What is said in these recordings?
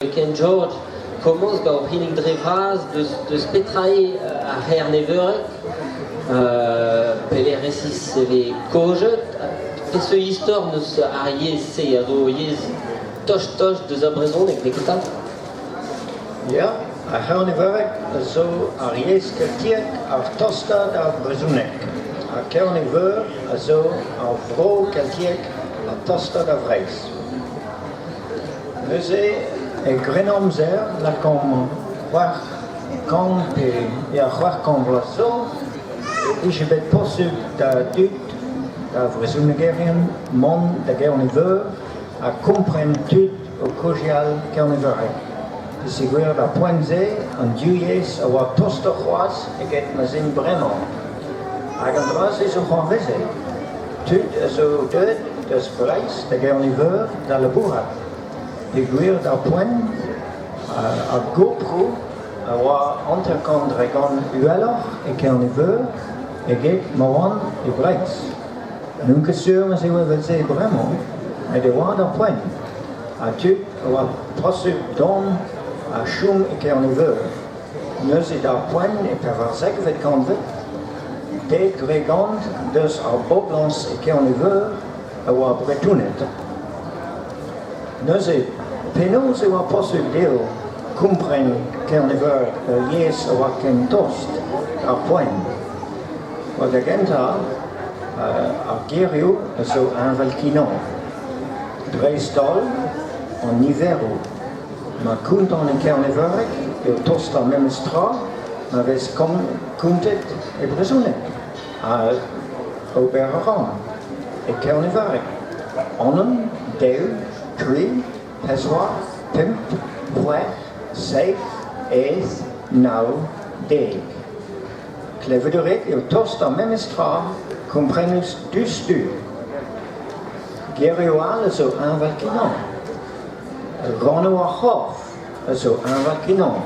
Ken George komañs gant hor c'hinnig dre vras deus, deus petra eo ar C'herneveureg, pelec'h resis e vez kaojet, peseurt istor n'eus ar yezh-se a zo ur yezh tost-tost deus ar brezhoneg, n'eo ket 'ta? Ya, ar C'herneveureg a zo ar yezh keltiek ar tostañ d'ar brezhoneg. Ha Kerne-Veur a zo ar vro keltiek ar tostañ da Vreizh. Neuze, e Grennamzer, lakaomp 600 pe ya 600 vloaz zo, e vije bet posupl da dud, da vrezhonegerien, mont da Gerne-Veur ha kompren tud o kaozeal kerneveureg. Peogwir d'ar poent-se, an div yezh a oa tostoc'h c'hoazh eget ma'z int bremañ. Hag an dra-se zo c'hoarvezet. Tud a zo deuet eus Breizh da Gerne-Veur da labourat peogwir d'ar poent ar goproù a oa 50% uheloc'h e Kerne-Veur eget ma oant e Breizh. N'on ket sur ma'z eo evel-se bremañ, met e oa d'ar poent. Ha tud a oa posupl dont ha chom e Kerne-Veur. Neuze d'ar poent e pevarzekvet kantved, 10% deus ar boblañs e Kerne-Veur a oa Bretoned. Neuze, penaos e oa posupl dezho kompren Kerne-Veur ur yezh a oa ken tost d'ar poent? Well, da gentañ, ar gerioù a zo heñvel-kenañ, dreist-holl an niveroù. Ma kontan e kerneveureg eo tost ar memes tra ma vez kontet e brezhoneg ha ober a ran e kerneveureg. Unan, daou, tri, pevar, pemp, c'hwec'h, seizh, eizh, nav, dek. Klevet a rit eo tost ar memes tra komprenus diouzhtu. Gerioù all a zo heñvel-kenañ. Rannoù ar c'horf a zo heñvel-kenañ.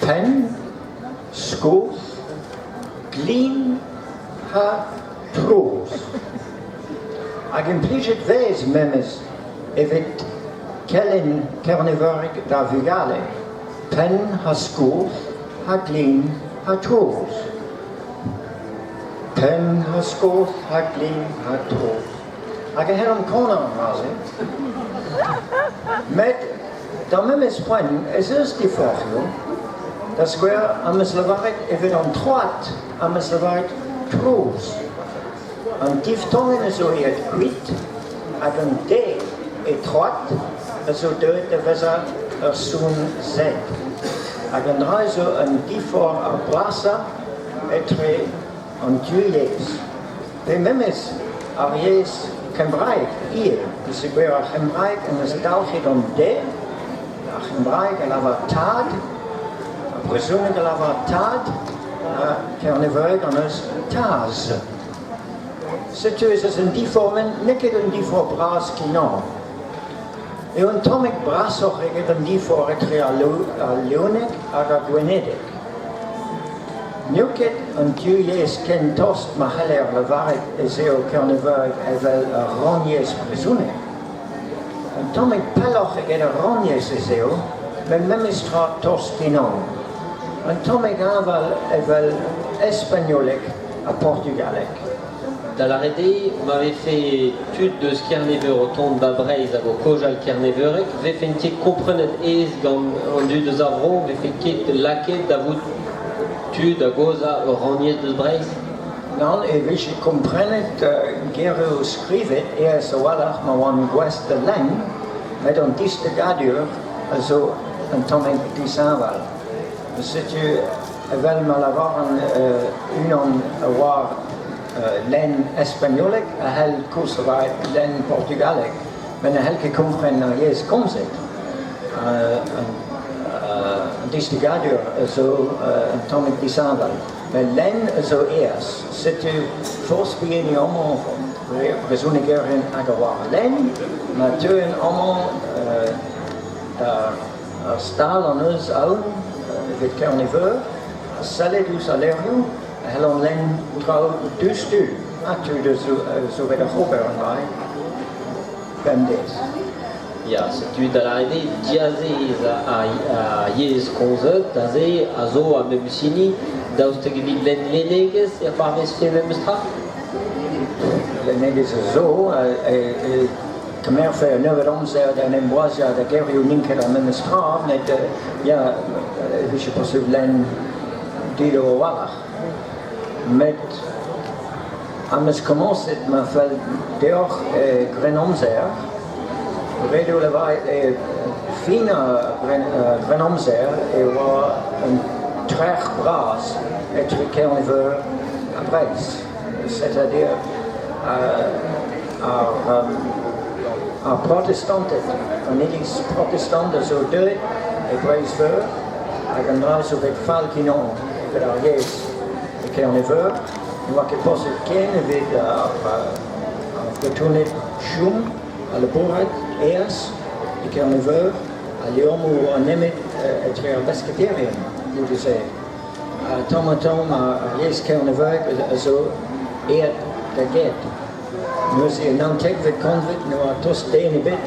Penn, skoz, glin ha troz. Hag implijet 'vez memes evit kelenn kerneveureg d'ar vugale. Penn ha skoz ha glin ha troz. Penn ha skoz ha glin ha troz. Hag e c'hellomp kanañ an dra-se. Met d'ar memes poent ez eus diforc'hioù. Da skouer am eus lavaret evit an troad am eus lavaret troz. An diftongenn a zo aet kuit hag an D e troad a zo deuet da vezañ ur son Z. Hag an dra zo un diforc'h ar brasañ etre an div yezh. Pe memes ar yezh kembraek ivez, peogwir ar c'hembraeg en deus dalc'het an D, ar c'hembraeg a lavar tad, ar brezhoneg a lavar tad, ha kerneveureg an eus taz. Setu ez eus un diforc'h, n'eo ket un diforc'h bras-kenañ. Eo un tammig brasoc'h eget an diforc'h etre al leoneg hag ar gwenedeg. N'eo ket an div yezh ken tost ma c'heller lavaret ez eo kerneveureg evel ur rannyezh brezhonek. Un tammig pelloc'h eget ur rannyezh ez eo, met memestra tost-kenañ. Un tammig hañval evel spagnoleg ha portugaleg. Da lâret eo, ma vefe tud eus Kerne-Veur o tont da Breizh hag o kaozeal kerneveureg, 'vefent ket komprenet aes gant an dud eus ar vro, 'vefe ket lakaet da vout tud a gozhañ ur rannyezh deus Breizh? Nann, e vije komprenet gerioù skrivet aes a-walc'h ma oan gouest da lenn, met an distagadur a zo un tammig dishañval. Setu evel ma lavaran unan a oar lenn spagnoleg a c'hell koulz lavaret lenn portugaleg, met ne c'hell ket kompren ar yezh komzet. An distagadur a zo un tammig dishañval. Met lenn a zo aes. Setu forzh pehini amañ brezhonegerien hag a oar lenn, ma teuent amañ d'ar stal an eus aon evit Kerne-Veur, ha sellet ouzh al levrioù a c'hellont lenn traoù diouzhtu ha tud a zo bet oc'h ober an dra bemdez. Ya, setu da lâret eo diazez ar yezh komzet aze a zo ar memes hini, daoust hag evit lenn lennegezh e c'hoarvezfe memes tra? Lennegezh a zo, e kemerfe un nebeud amzer da en em boaziañ da gerioù n'int ket ar memes tra, met ya, e vije posubl lenn dillo a-walc'h. Met am eus komañset ma fell deoc'h e Grennamzer, ret eo lavaret e fin ar Grennamzer e oa un trec'h bras etre Kerne-Veur ha Breizh. C'est-à-dire ar protestanted, an iliz protestant a zo deuet e Breizh-Veur hag an dra zo bet fall-kenañ evit ar yezh e Kerne-Veur. Ne oa ket posubl ken evit ar Vretoned chom ha labourat aes e Kerne-Veur ha liammoù oa nemet etre ar besketaerien goude-se. Ha tamm-ha-tamm ar yezh kerneveurek a zo aet da get. Neuze en naontekvet kantved ne oa tost den ebet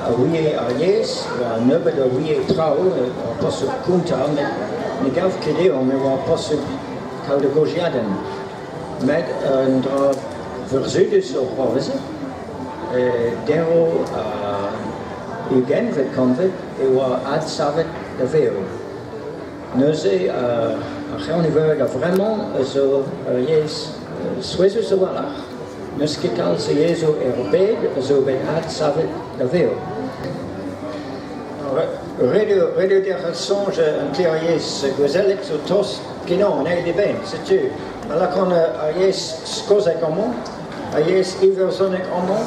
a ouie ar yezh, oa nebeut a ouie traoù, oa posubl kontañ met ne gav ket dezhañ e oa posubl kaout ur gaozeadenn. Met un dra vurzhudus zo c'hoarvezet, e deroù an ugentvet kantved e oa adsavet da vev. Neuze ar c'herneveureg a-vremañ a zo ur yezh souezhus a-walc'h. N'eus ket kalz a yezhoù er bed a zo bet adsavet da vev. Ret eo derc'hel soñj an teir yezh gouezelek zo tost kenañ an eil d'eben. Setu ma lakaont ar yezh skosek amañ, ar yezh iwerzhonek amañ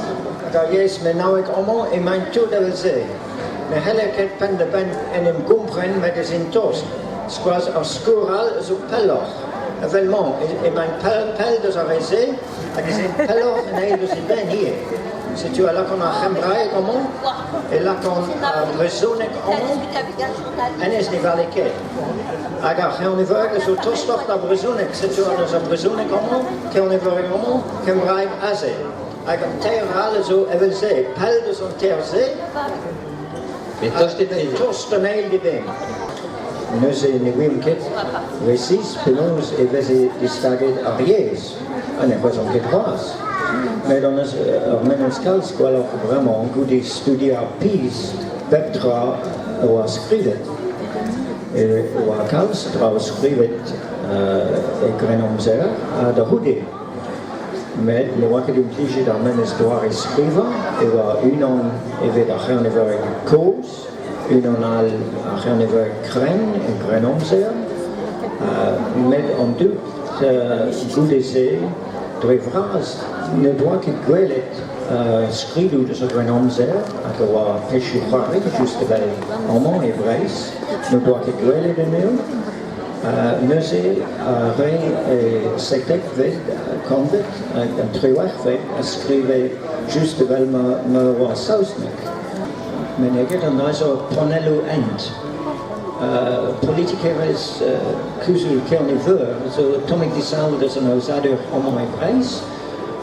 hag ar yezh menaouek amañ emaint tout evel-se. Ne c'heller ket penn-da-benn en em gompren met ez int tost. Skoaz ar skourr all a zo pelloc'h. Evel-mañ emaint pell deus ar re-se hag ez int pelloc'h an eil deus eben ivez. Setu a lakaont ar c'hembraeg amañ, e lakaont ar brezhoneg amañ, hennezh ne vale ket. Hag ar c'herneveureg a zo tostoc'h d'ar brezhoneg. Setu an eus ar brezhoneg amañ, kerneveureg amañ, kembraeg aze. Hag an teir all a zo evel-se, pell deus an teir-se, Met tost etreze. Tost an eil d'eben. Neuze ne ouiomp ket resis penaos e veze distaget ar yezh, ha ne c'hwezomp ket c'hoazh. Met hon eus ur mennozh kalz gwelloc'h bremañ goude studiañ pizh pep tra a oa skrivet. E oa kalz traoù skrivet e Grennamzer ha da c'houde. Met ne oa ket implijet ar memes doare skrivañ e oa unan evit ar c'herneveureg kozh, unan all ar c'herneveureg krenn e Grennamzer, met an dud goude-se dre vras ne doa ket gwelet skridoù deus ar Grennamzer hag a oa pezhioù-c'hoari just evel amañ e Breizh, ne doa ket gwelet anezho. Neuze ar re seitekvet kantved hag an triwec'hvet a skrive just evel ma oa saozneg. Meneget an dra zo panelloù-hent. Politikerezh Kuzul Kerne-Veur zo tammig disheñvel deus an aozadur amañ e Breizh.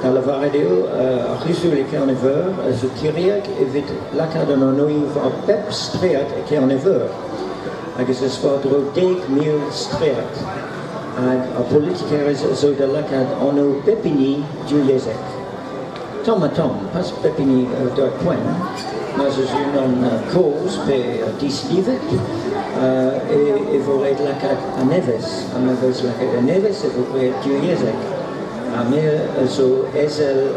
Da lavaret eo ar c'huzul e Kerne-Veur a zo kiriek evit lakaat an anvioù war bep straed e Kerne-Veur. Hag ez eus war-dro 10,000 straed. Hag ar politikerezh a zo da lakaat anv pep hini divyezhek. Tamm-ha-tamm, pas pep hini d'ar poent, ma'z eus unan kozh pe dislivet, e vo ret lakaat a-nevez. Ha ma vez lakaet a-nevez e vo graet divyezhek. Ha me a zo ezel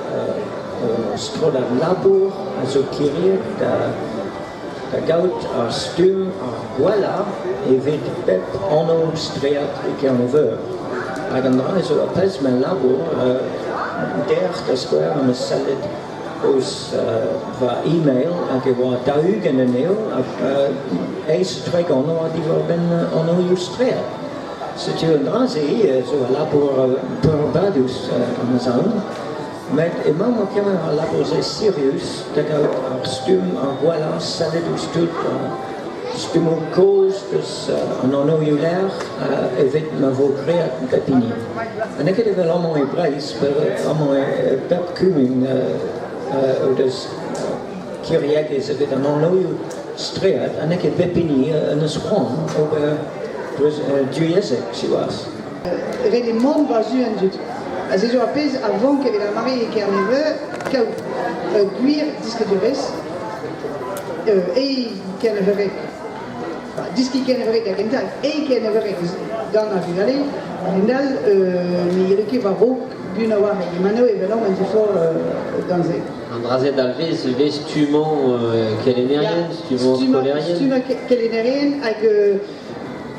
ur strollad labour a zo kiriek da gaout ar stumm ar gwellañ evit pep anv straed e Kerne-Veur. Hag an dra zo ar pezh ma labour dec'h da skouer am eus sellet ouzh va e-mail hag e oa 40 anezho hag 38 oa diwar-benn anvioù straed. Setu an dra-se zo al labour peurbadus am eus aon. Met emaomp o kemer al labour-se sirius da gaout ar stumm ar gwellañ sellet ouzh tout stummoù kozh eus an anvioù-lec'h evit ma vo graet pep hini. Ha n'eo ket evel amañ e Breizh, amañ e pep kumun o deus. kiriegezh evit an anvioù straed ha n'eo ket pep hini en deus c'hoant ober divyezhek siwazh. Ret eo mont war-zu an dud. Ha se zo ar pezh a vank evit ar mare e Kerne-Veur, kaout ur gwir deskadurezh e Kerneveureg. Deskiñ kerneveureg da gentañ, e kerneveureg gant ar vugale, a-hend-all ne yelo ket war-raok buan a-walc'h. Emañ evel an diforc'h gant se. An dra-se dalvez e vez stummañ kelennerien, stummañ skolaerien. Stummañ kelennerien hag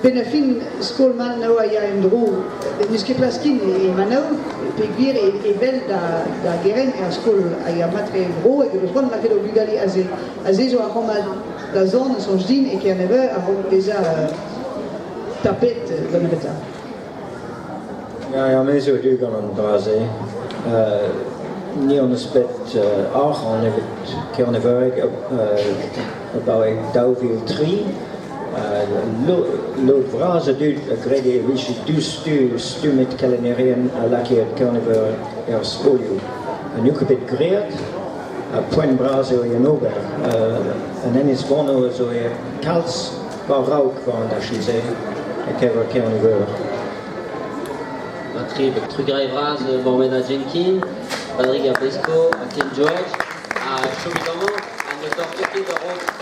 benn ar fin skol Manav a ya en-dro. N'eus ket plas ken e Manav peogwir evel da gerent er skol a ya mat-tre en-dro hag o deus c'hoant lakaat o bugale aze. Aze zo ar c'hommad da zont a soñj din e Kerne-Veur a-raok bezañ tapet da nebeutañ. Ya, ya, me zo a-du gant an dra-se. Ni hon eus bet arc'hant evit Kerneveureg abaoe 2003. Lod vras a dud a grede e vije diouzhtu stummet kelennerien ha lakaet Kerneveur er skolioù. Ha n'eo ket bet graet, ha poent bras eo en ober. An Enez Vono a zo aet kalz war-raok war an dachenn-se e-keñver Kerne-Veur. Matre, trugarez vras Morwenna Jenkin, Padrig ar Besko ha Ken George. Ha chomit amañ ha ne dorto ket a-raok.